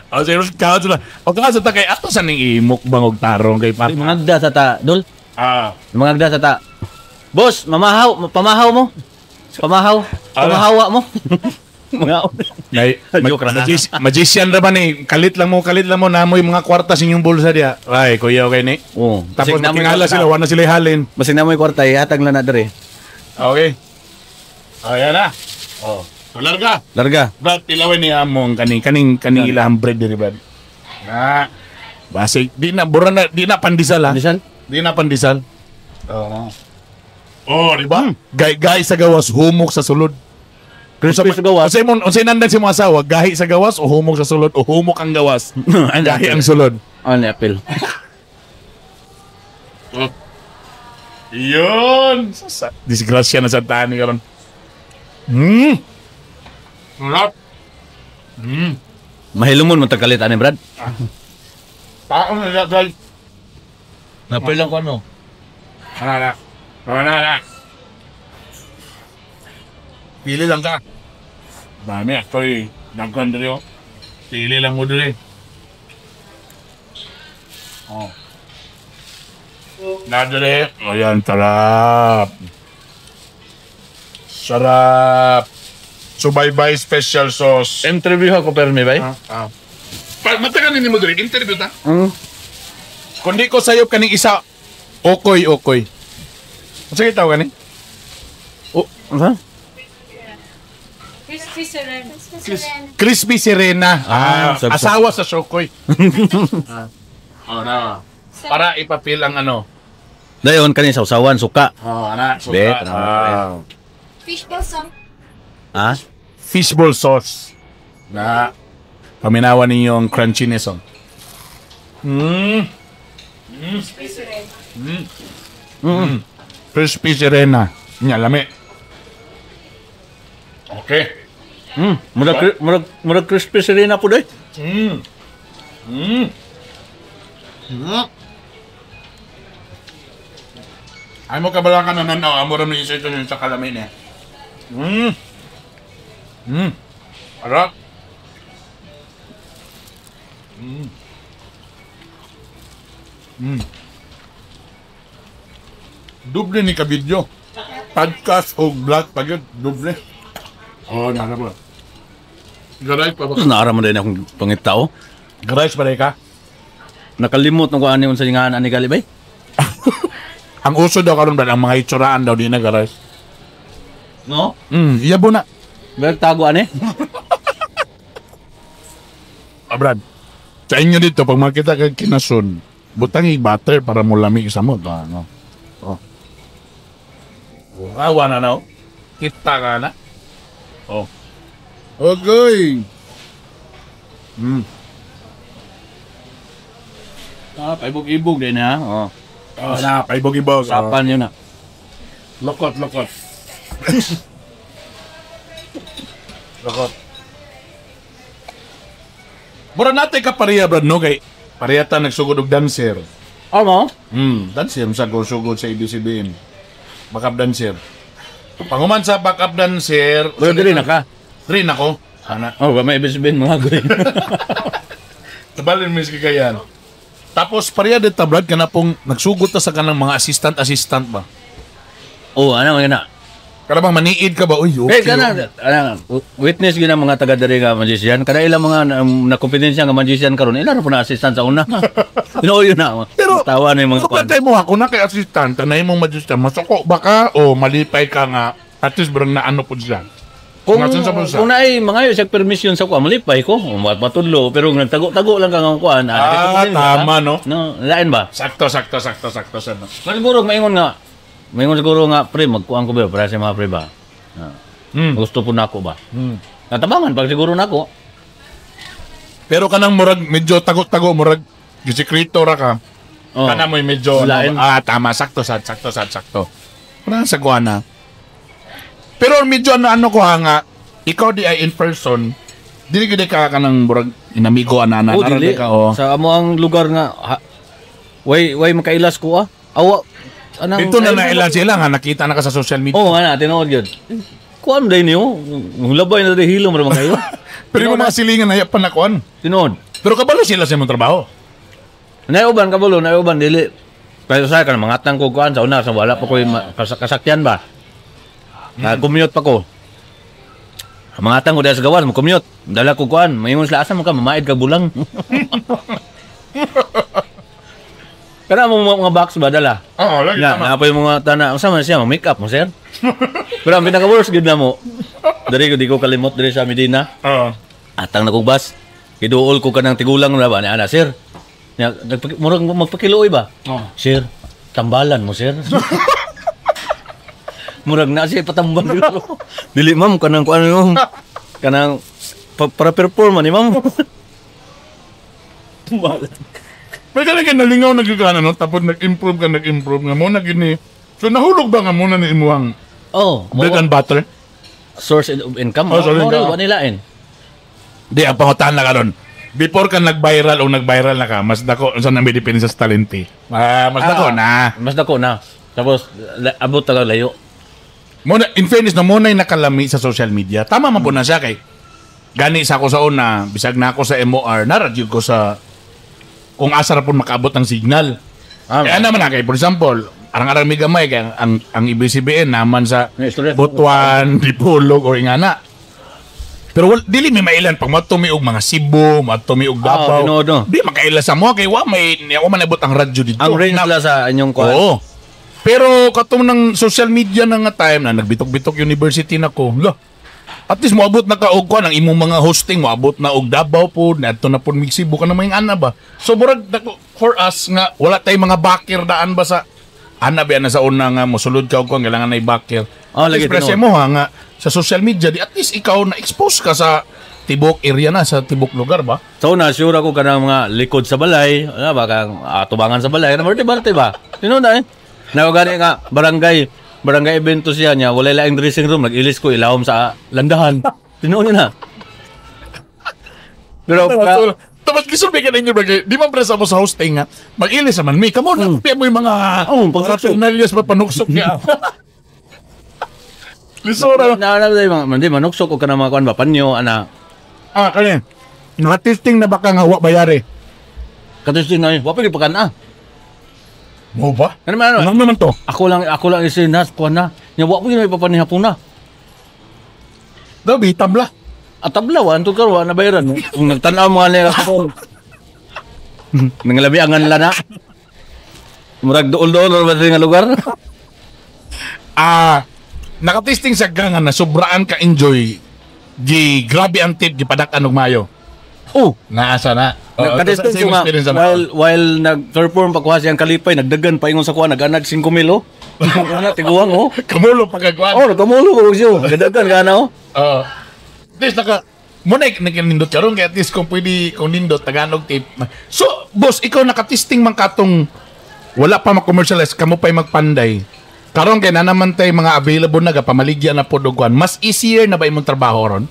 Oh, sige, kaon sila. O kaon sa ta kay ato sa ning imukbang og tarong kay pa. Mga agda sa ta, dol. Ah. Mga agda sa ta. Boss, mamahaw, pamahaw mo. Pamahaw, pamahawa mo. Mga Nay, Joke ra. Magician ra ba ni? Kalit lang mo namoy mga kwarta sa inyong bulsa diya. Ay, kuya okay ni. Oh, Tapos matingala sila, wala na sila halin. Basig na mo yung kwarta, ihatag lang na dere. Okay. Ayan na. Oh. So, larga. Larga. Brad, tilawin niya mo ang kaning kaning kaning ilahang bread diri, Brad. Na. Basi di na bura na di na pandesal ha. Pandesal? Di na pandesal. Oo. Oh, di ba? Gay-gay sa gawas, humok sa sulod. Crispy sa gawas. Unsay mo unsay nandan si mga asawa, gahi sa gawas o humok sa sulod o humok ang gawas? Gahi ang sulod. Ano ni apel? Yun! Disgrasya na sa tani karon. Sarap. Mahilumon mo tagkalit ani, Brad. Tao na siya, Brad. Napil lang ko ano. Ano na? Ano na? Pili lang ka. Dami, actually. Daghan diri oh. Pili lang mo diri. Oh. Na diri. Ayan, sarap. Sarap. Subaybay special sauce. Interview ako permi bay. Ah, ah. Matagal ni mo diri interview ta. Kundi ko sayop kaning isa. Okoy, okoy. Sige tawag kani? Oh, ano? Crispy Serena. Crispy Serena. Ah, Ah, asawa sa Shokoy. Ah. Oh, na. Para ipapil ang ano. Dayon kani sausawan suka. Oh, ana. Suka. Be, tanaw. Ah. Fishball sauce. Ha? Fishball sauce. Na. Paminawan ninyo ang crunchiness oh. Crispy Serena. Crispy Serena. Nya lami. Okay. Murag murag murag crispy Serena po day. Ay mo kabala ka na nanaw, amo ra ni isa ito sa kalamin eh. Arap. Doble ni ka video. Podcast o vlog pag yun, doble. Oh, nara mo. Garay pa ba? Naara man din akong pangitao. Garay pa ka? Nakalimot na ko ani unsa nga ani gali bay. Ang uso daw karon brad, ang mga itsuraan daw di na garay. No? Iyabo na. Ber tago ani. Ah, Brad. Sa inyo dito, pag makita ka kinasun, butang i-butter para mo lamig sa mo. Ano? Oh. Awa na na. oh. Kita ka na. Oh. Okay. Ah, paibog-ibog din ha. Oh. Oh, na, paibog-ibog. Oh. Sapan yun na. Lokot, lokot. Lokot. Mura natin ka pareha, Brad, no? Kay pareha ta nagsugod og dancer. Amo? Dancer sa go sugod sa ABCBM. Backup dancer. Panguman sa backup dancer, Pero dili na ka. Diri na ko. Ana. Oh, ba may ibig sabihin mga goy. Tabalin mo yung kakayan. Tapos pareha din ta Brad kana pong nagsugot ta sa kanang mga assistant ba. Oh, ano man na. Kana bang maniid ka ba? Uy, Okay, okay. kana ana witness gyud ang mga taga diri nga magician. Kada ilang mga na kompetensya nga magician karon, ila ra po na assistant sa una. Tinuod yun na. Pero- tawa na yung mga So, kuan. pwede mo ako na kay assistant, tanay mong magician, masuko ba ka o malipay ka nga, at least barang naano po siya. Kung Nga, sa bulsa. kung naay mga siya permission sa kuan, malipay ko, matudlo, pero kung nagtago-tago lang ka nga kuan, Ah, tama, no? No, lain ba? Sakto, sakto, sakto, sakto, sakto. Pero siguro maingon siguro nga pre, magkuan ko ba para sa mga pre ba? Ah, gusto po nako ba? Natabangan pag siguro nako. Pero kanang murag medyo tago-tago, murag gisikreto ra ka. Oh. Kana mo'y medyo Lain. ano, ah, tama, sakto sad, sakto sad, sakto. Parang sa kuana. Pero medyo ano-ano ko ha nga, ikaw di ay in person, dili gid ka kanang murag inamigo ana-ana Oh, dili. ka oh. Sa amo ang lugar nga ha, way makailas ko ah. Awa anang Dito na naila sila nga nakita na ka sa social media. Oh, ana tinuod gyud. Kuan day niyo. Labay na day hilom ra man kayo. Pero yung mga silingan na pa na kuan. Tinuod. Pero kabalo sila sa imong trabaho. Naiuban kabalo, naiuban dili. Pero sa kan mangatang ko kuan sa una sa wala pa koy kasakyan ba. Commute pa ko. Mangatang ko dahil sa gawas, mo commute. Dala ko kuan, maingon sila asa mo ka mamaid ka bulang. Kana mo mga box ba dala? Oo, lagi Na, tama. na pa yung mga tana, unsa man siya, make up mo sir. Pero ang pinaka worst gid na mo. Diri ko di ko kalimot diri sa Medina. Oo. Atang na kog bus. Kiduol ko kanang tigulang na ba ni ana sir. Nya murag magpakiluoy ba? Oo. Sir, tambalan mo sir. Murag na siya patambal. Dili ma'am kanang kuan mo. Kanang para perform ni ma'am. Tambalan. May kanang ka nalingaw na gyud ka na, no? Tapos nag-improve ka, nag-improve nga mo na gyud ni. So nahulog ba nga muna ni imuhang Oh, bread and butter? Source of income. Oh, source Mo income. wa nilain. Di, ang pangutan na karon. Before ka nag-viral o nag-viral na ka, mas dako sa nami depende sa talente. Ah, mas dako na. Mas dako na. Tapos abot talaga layo. Mo na, in fairness, no, mo na'y nakalami sa social media. Tama man po na siya kay gani sa ako sa una, bisag na ako sa MOR, naradyo ko sa kung asa ra po makaabot ang signal. Eh, ano naman na kay, for example, arang-arang mi gamay kay ang ABS-CBN naman sa May istorya. Butuan, Dipolog or ingana. Pero dili may mailan pag matumi og mga Cebu, matumi og Davao. Ah, tinuod, no? Di makaila sa mo kay wa man abot ang radyo dito. Ang range la sa inyong kuan. Oo. Pero katong ng social media na nga time na nagbitok-bitok university na ko. Lo. At least moabot na ka og kuan ang imong mga hosting, moabot na og Davao pod, adto na pod mig Cebu ka na may ana ba. So murag for us nga wala tay mga backer daan ba sa ana ba na sa una nga mosulod ka og kuan kailangan na backer. Oh, lagi, Express tinuod. mo ha nga sa social media di at least ikaw na expose ka sa tibok area na sa tibok lugar ba. So na sure ako kanang mga likod sa balay, ano ba kang atubangan sa balay, ano ba ba? Sino na eh? Nakagani nga barangay, barangay evento siya niya, wala laing dressing room, nag-ilis ko ilawom sa landahan. Sino na? Pero ka, Tapos gisulbi ka ninyo bagay. Di man presa mo sa hosting nga. Mag-ilis naman mi. Kamo na mo yung mga Oo, pagsuksok. paraphernalias ba panuksok niya. Lisura. na mga hindi manuksok og kanang mga kuan ba panyo ana. Ah, kani. Naka-testing na ba ka nga wa bayari? Katos din na wa pa pakan ah. Mo ba? Ano man ano? Ano naman to? Ako lang isinas kuan na. Nya wa pa gyud ipapanihapon na. Daw bitam la. At tabla wa antud karon wa na bayaran. Kung nagtan-aw mga nila ako. Nangalabi ang la na. Murag duol-duol ra ba nga lugar? Ah, naka-testing sa ka nga na sobraan ka enjoy. Gi grabe ang tip gipadak-an og mayo. Oh, Naasa na. Oo, nagka-testing sa- same ko nga, experience na. while nag-perform pa kuha siyang kalipay, nagdagan pa ingon sa kuha, nag-anag 5 mil, oh. Ana, tiguang, oh. Kamulo pagkagwan. Oh, nagkamulo ko siya. Nagdagan ka na, oh. Oo. At least naka mo na nagnindot karon kay at least kung pwede kung nindot Tagalog tip. So, boss, ikaw nakatesting man katong wala pa ma-commercialize kamo pa'y magpanday. Karon kay na naman tay mga available na gapamaligya na pod og kuan. Mas easier na ba imong trabaho ron?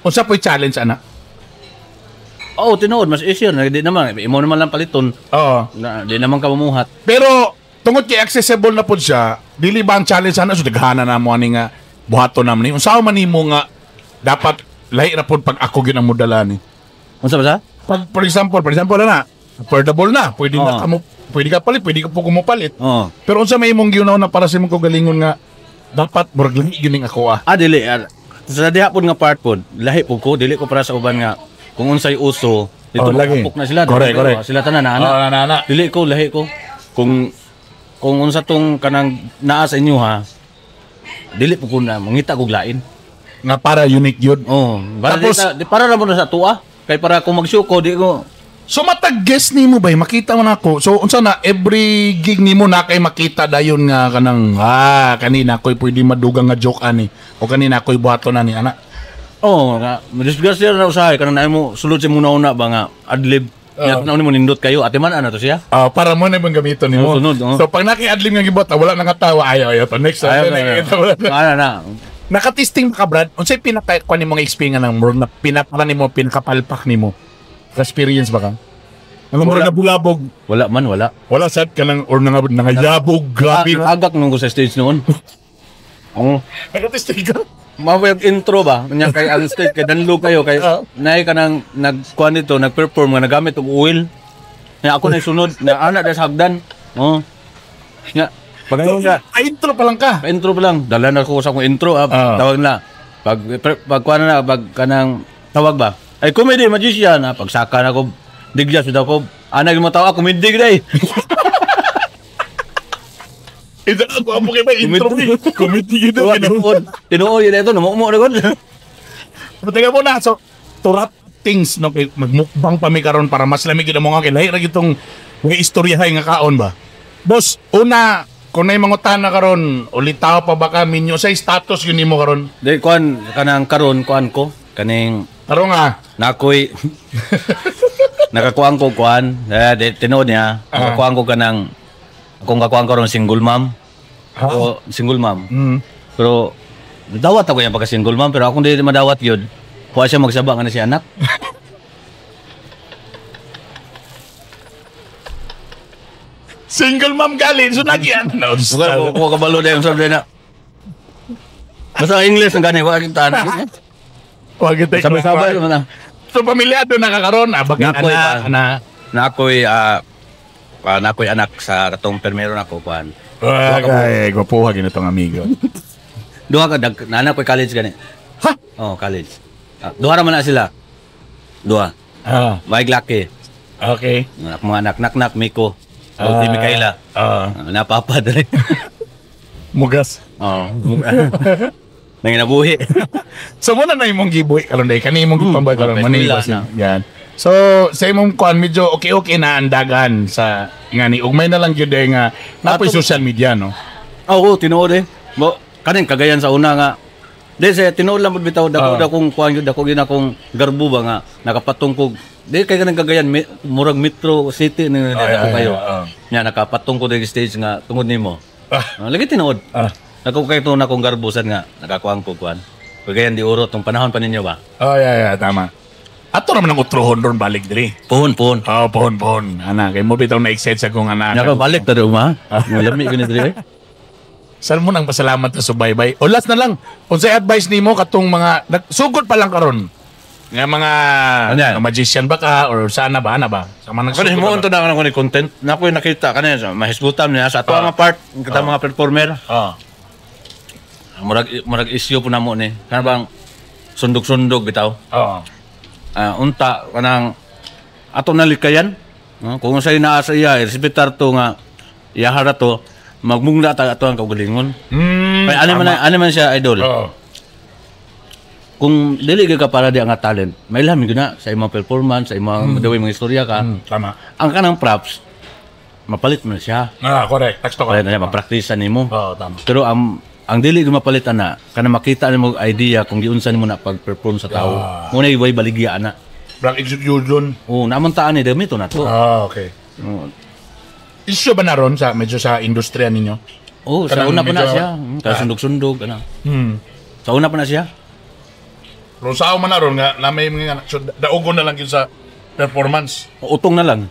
Unsa po'y challenge ana? Oh, tinuod, mas easier na di naman imo naman lang paliton. Oo. Na, di naman ka mamuhat. Pero tungod kay accessible na pod siya, dili ba ang challenge ana so daghana na mo ani nga buhaton na ni. Unsa man nimo nga dapat lahi ra pod pag ako gyud ang modala ni. Unsa ba sa? Pag for example na, affordable na, pwede na Oo. kamo, pwede ka palit, pwede ka po kumupalit. Oh. Pero unsa may imong giunaw na para sa imong kaugalingon nga dapat murag lahi gyud ning ako ah. Ah, dili. Ah, sa diha pod nga part pod, lahi pod ko, dili ko para sa uban nga kung unsay uso, dito Oh, lagi. makapok na sila. Correct, Dili, correct. Sila tanan na ana. Oo, na, na. Dili ko, lahi ko. Kung unsa tong kanang naa sa inyo ha, dili po ko na mangita kog lain. Nga para unique yun. Oh, para Tapos- di, para ra mo na sa tuwa. Kay para kung magsuko di ko So matag guest nimo bay makita mo na ako. So unsa na every gig nimo na kay makita dayon nga kanang kanina ako'y pwede madugang nga joke ani o kanina ako'y buhaton ani ana. Oh, nga disgust na usahay kanang naay mo sulod sa muna una ba nga adlib. Nya oh. Mo nindot kayo ate man ana to siya. Ah, para mo na ibang gamiton nimo. Oo, sunod, oo. So pag naki-adlib nga gibot, wala nang katawa ayaw ayaw to next. Ayaw, Ayaw, ayaw. wala na. Ana na. Nakatesting ka Brad, unsay pinaka kuan nimo nga experience nga nang murag na pinapara nimo pinakapalpak nimo? Experience ba ka? Ang murag Wala. nabulabog. Wala man, wala. Wala sad ka lang or nangayabog grabe. Agak nung ko sa stage noon. Oo. Nakatesting ka. Mawag intro ba? Nya kay ang stage kay danlo kayo kay naay ka nang nagkuan dito, nagperform nga nagamit og oil. Nya ako na sunod na ana sa hagdan. Oh. Nya pag So, ay, intro pa lang ka. intro pa lang, dala na ko sa akong intro, ah, Ah. tawag na. Pag kuan na pag kanang tawag ba? Ay comedy magician, ah, pagsaka na ko digya sud ako. Ana gyud mo tawa comedy gid ay. Ito ako amo kay may intro ni. Comedy gid Tinuod, tinuod yun ito, numumo na gud. Pero teka muna, so to wrap things, no, kay magmukbang pa mi karon para mas lamig gid ang mga kay lahi ra gitong may istoryahay nga kaon ba. Boss, una, kung nay mangutana karon, ulitaw pa ba ka minyo sa status yun nimo karon? Di kuan kanang karon kuan ko kaning Karon nga. Nakoy nakakuan ko kuan eh, di, tinuod niya nakakuan ko kanang akong kakuan karon single mom. O single mom. Pero dawat ako yan pagka single mom, pero akong di madawat yun. Kuha siya magsaba nga na siya anak. Single mom galin, so nagyan. No, Kuha ko kabalo na yung sabi na. Basta English ang gani, wala kita. Wag kita. Sabay-sabay naman na. So pamilyado na ka karon, ah, bakit Nakoy, ana, ah. ana. Nakoy nakoy anak sa katong permero nako kuan. Ah, kay gwapuha gini tong amigo. Duha ka dag nana koy college gani. Ha? Oh, college. Ah, duha ra man na sila. Duha. Ah, May laki. okay. Anak mga anak nak Miko. O si Mikaela. Ah, Ah, napapa dali. Mugas. Oh. Nanginabuhi. So muna na imong gibuhi karon day kani imong gipambay karon Okay, man eskwela ni na. yan. So sa imong kuan medyo okay-okay na ang dagan sa ngani ugmay na lang gyud eh nga napoy social media, no. Oo, tinuod eh. Mo kaning Cagayan sa una nga. Di sa tinuod lang pud bitaw dako Ah. dako kong kuan gyud dako gyud akong garbo ba nga nakapatong kog. Di kay kanang Cagayan murag Metro City ni Ay, dako ay, kayo. ay, ay. Nya nakapatong ko diri stage nga tungod nimo. Ah. Ah, lagi tinuod. Ah. Dako kay to na akong garbo sad nga nakakuan ko kuan. Cagayan di Oro tong panahon pa ninyo ba? Oh, yeah, yeah, tama. Ato naman ang utrohon ron balik diri. Pohon, pohon. Oh, pohon, pohon. Ana, kay mo bitaw na excite sa kong anak. Naka balik ta uma. Malami gyud ni diri. Eh. Saan mo nang pasalamat sa subaybay? O last na lang, unsay advice nimo katong mga sugod pa lang karon? Nga mga Ano yan? magician ba ka or sana ba ana ba? Sa mga Kani nagsugod himuon na to na ako ni content. Na ko nakita kani sa mahisgutan niya sa ato nga part kita mga performer. ba? Ah. Murag murag issue po namo ni. Kana bang sundog-sundog bitaw. Oo. Ah, unta kanang ato na likayan. No? Kung unsay naa sa iya, respetar to nga iyahara to, magmungla ta ato ang kaugalingon. Kay ani man ani man siya idol. Oo. Kung dili gyud ka para di ang talent, may ilham gyud na sa imong performance, sa imong mm. mga istorya ka. Tama. Ang kanang props, mapalit mo na siya. Ah, correct. Taksto ka. Kaya na mapraktisa nimo. Oo, tama. Pero ang dili gyud mapalit ana, kana makita nimo idea kung giunsa nimo na pag-perform sa tao. Ah. Muna iway baligya ana. Brang execution. Oo, naman taan ni dami to na to. Ah, okay. Oo. Issue ba na ron sa medyo sa industriya ninyo? Oh, sa Kanang una pa na medyo- siya. Kaya sundog-sundog ana. Sa una pa na siya. Pero sa man na ron nga na may mga so daugon na lang yun sa performance. Utong na lang.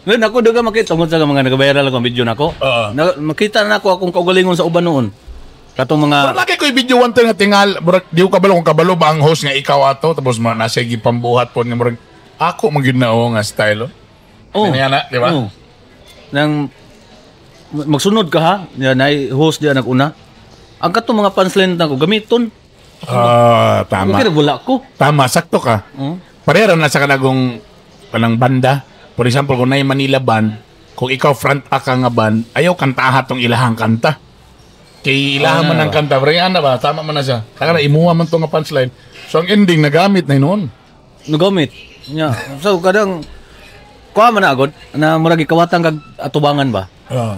Ngayon ako daga makita tungod sa mga nag-viral akong video nako. Oo. Na, makita na ako akong kaugalingon sa uban noon. Katong mga Pero lagi ko yung video one time nga tingal, murag di ko kabalo kung kabalo ba ang host nga ikaw ato tapos ma nasa gipambuhat po nga murag ako man gyud na o nga style. Oh. Oh. Kanya na, di ba? Oo. Nang magsunod ka ha, yan ay host diyan naguna. Ang katong mga punchline nako gamiton. Ah, tama. Okay, wala ko. Tama, sakto ka. Oo. Pareho na sa kanagong kanang banda. For example, kung naay Manila band, kung ikaw front ka nga band, ayaw kantaha tong ilahang kanta. Kay ilahan Oo, man na ang ba? kanta. Pero yan na ba? Tama man na siya. Kaya na, imuha man tong nga punchline. So, ang ending, nagamit na yun. Nagamit. Nya. So kadang kuha man na agad na murag ikawatan kag atubangan ba. Oo.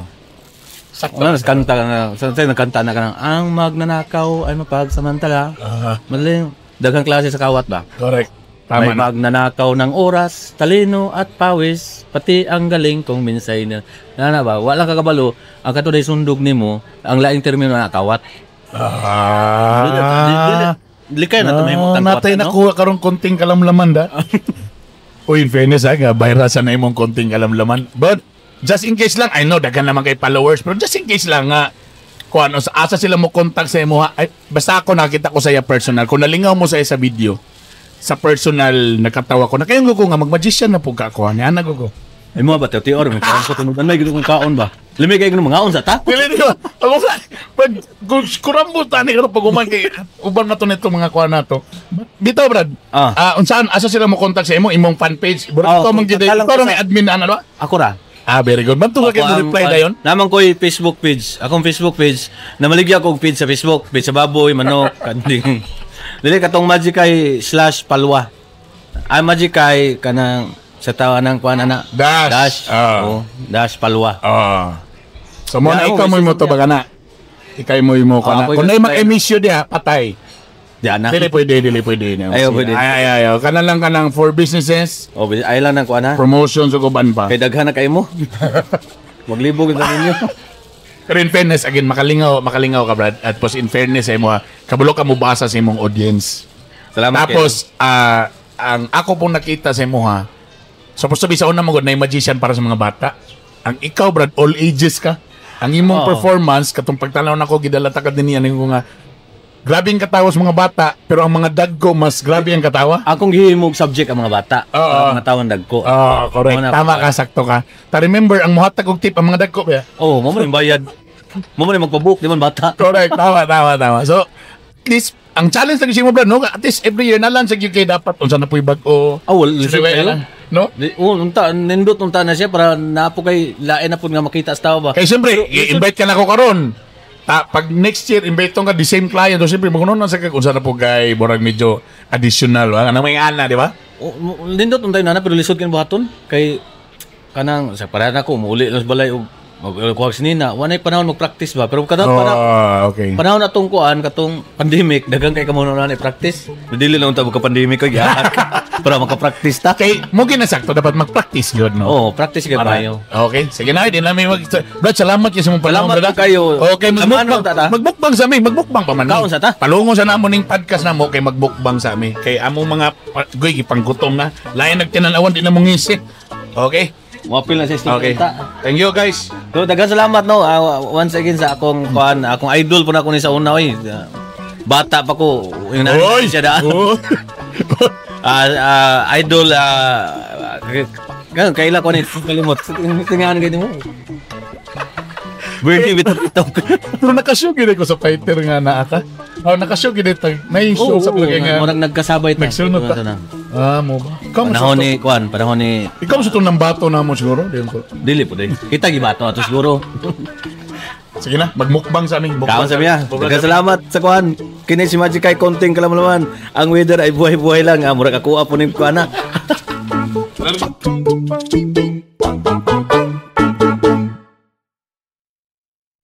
Sakto. Wala kanta na sa sa nagkanta na kanang ang magnanakaw ay mapagsamantala. Ah, Mali daghang klase sa kawat ba. correct. Tama May na. magnanakaw ng oras, talino at pawis, pati ang galing kung minsay na. Na ba, wala ka kabalo, ang katuday sundog nimo, ang laing termino na kawat. Ah. Likay na ito may Ah, mutang natay kawat, no? nakuha karong konting kalamlaman da. Uy, in fairness ha, nga, viral sa na imong konting kalamlaman. But, just in case lang, I know, daghan naman kay followers, pero just in case lang nga, kung ano, sa asa sila mo contact sa imo ha, ay, basta ako nakita ko sa iya personal, kung nalingaw mo sa iya sa video, sa personal, nakatawa ko, na kayong ko nga, mag-magician na po ka ako, niya, ko ko. Ay mo ba, teo may kaon ko tunod. Ano, may kong kaon ba? Limi kayo mga kaon sa ta? Dili, di ba? Ako sa, pag, kurambo tani karon pag uman kay, uban na to nito mga kuha na to. Bitaw, Brad. Ah. Ah, unsaan, asa sila mo contact sa imo, imong fan page. Brad, Ah, ikaw man gid, lang ikaw ko ra may admin na ano ba? Ako ra. Ah, very good. Banto ka Ako kay ang- reply dayon. Naman ko yung Facebook page. Akong Facebook page, namaligya ko og page sa Facebook. Page sa baboy, manok, kanding. Dili katong Magikay /Palwa. Ay, Magikay kanang sa tawa ng kuan ana. Dash. Dash. Ah. Oh, -Palwa. Oh. So mo na Yeah, ikaw oh, mo mo to baga na. Ikaw mo mo Oh, kana. ako Kung yung na mag-emisyo diha, patay. Di ana. Dili pwede, dili pwede. Ayaw, pwede. Ay, ay, ay. Kana lang kanang for businesses, Oh, ay lang ng kuan ha. promotions ug uban pa. Kay daghan na kay mo. Maglibog na ninyo. Pero in fairness, again, makalingaw, makalingaw ka, Brad. At pos in fairness, ay mo, ha, kabulo ka mo basa sa imong audience. Salamat. Tapos, ang ako pong nakita sa imo ha, supposed to be sa una mo na magician para sa mga bata. Ang ikaw, Brad, all ages ka. Ang imong performance, katong pagtanaw nako gidala ta ka din niya ko nga, grabe ang katawa sa mga bata, pero ang mga dagko, mas grabe ang katawa. Akong gihimog subject ang mga bata. Oo. Ang mga tawang dagko. Oh, correct. Mo na- Tama ka, sakto ka. Ta remember, ang muhatag og tip, ang mga dagko, ba? Oh, mo man yung bayad. Mo man yung magpabook, di man bata. Correct, tama, tama, tama. So, at least, ang challenge lang mo, Brad, no? At least every year na lang sa UK dapat unsa na po'y bag-o. Ah, well, lisod Sige, kayo. no? Di, oh, unta nindot unta na siya para napo kay lain na pud nga makita sa tao ba. Kay siyempre, i-invite ka na ako karon. Ta, pag next year invite ka the same client, so siyempre magunon na sa kag unsa na po kay borag medyo additional, wa? Anong may ana, di ba? Oh, nindot untay na pero lisod kay buhaton kay kanang sa para na ko muuli lang sa balay og magkuha sinina, wanay panahon mag-practice ba, pero kada panahon Oh, okay. panahon atong kuan katong pandemic, daghang kay kamo na i-practice. Dili lang unta ka pandemic kay gihak para maka-practice ta. Kay mo ginasakto dapat mag-practice gyud, no? Oh, practice kay bayo. Okay, sige na, di namin mag. Brad, salamat kayo sa mong panahon, Salamat brad. kayo. Okay, Samahan magmukbang, mo, tata. magmukbang sa amin, magmukbang pa man. Kaon sa ta? Palungo sa namo ning podcast namo kay magmukbang sa amin. Kay among mga goy gipanggutom na. Lain nagtinanawan di na mong ngisi. Okay. Moapil na sa studio Okay. ta. Thank you, guys. So, daghang salamat, no. Ah, once again sa akong kuan, akong idol po na ako ni sa una oy. Bata pa ko, yung Oy! siya daan. Oh. Ah, ah, idol, kaila ko ni kalimot. Tingahan gani mo. Bernie with TikTok. Pero nakashow gid ko sa fighter nga naa ka. Oh, nakashow gid tag. May show sa palagay nga. Murag nagkasabay ta. Nagsunod ta. Ah, mo ba? Ikaw mo Panahon sa ni kuan, panahon ni Ikaw mo sa itong ng bato na mo siguro. Di ko. Dili po day. Kita gibato ato siguro. Sige na, magmukbang sa amin. Kaon sa miya. Daghang salamat sa kuan. Kini si Magic kay konting kalamlaman. Ang weather ay buhay-buhay lang. Ah, murag ako po ning kuan na. Salamat.